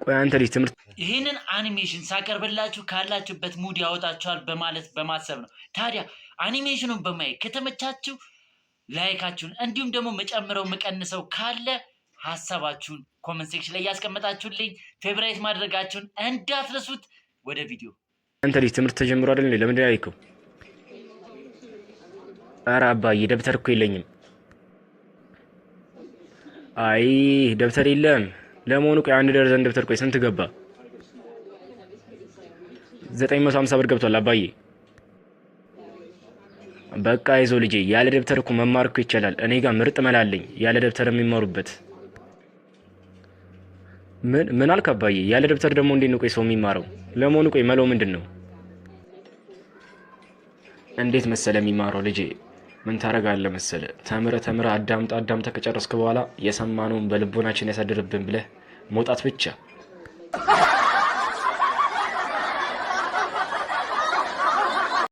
ቆይ አንተ ልጅ ትምህርት ይህንን አኒሜሽን ሳቀርብላችሁ ካላችሁበት mood ያወጣችኋል በማለት በማሰብ ነው። ታዲያ አኒሜሽኑን በማየት ከተመቻችሁ like ኣችሁን እንዲሁም ደግሞ መጨምረው መቀንሰው ካለ ሀሳባችሁን comment section ላይ እያስቀመጣችሁልኝ favorite ማድረጋችሁን እንዳትረሱት። ወደ ቪዲዮ። አንተ ልጅ ትምህርት ተጀምሮ አይደል እንዴ? ለምንድን ነው ያልከው? ኧረ አባዬ ደብተር እኮ የለኝም። አይ ደብተር የለም። ለመሆኑ ቆይ አንድ ደርዘን ደብተር ቆይ ስንት ገባ? 950 ብር ገብቷል አባዬ። በቃ ይዞ ልጄ፣ ያለ ደብተር እኮ መማር እኮ ይቻላል። እኔ ጋር ምርጥ መላ አለኝ ያለ ደብተር የሚማሩበት። ምን ምን አልክ አባዬ? ያለ ደብተር ደግሞ እንዴት ነው ቆይ ሰው የሚማረው? ለመሆኑ ቆይ መላው ምንድን ነው? እንዴት መሰለ የሚማረው ልጄ፣ ምን ታደርጋለህ መሰለ፣ ተምረ ተምረ አዳምጠ አዳምጠ ከጨረስክ በኋላ የሰማነውን በልቦናችን ያሳድርብን ብለህ መውጣት ብቻ።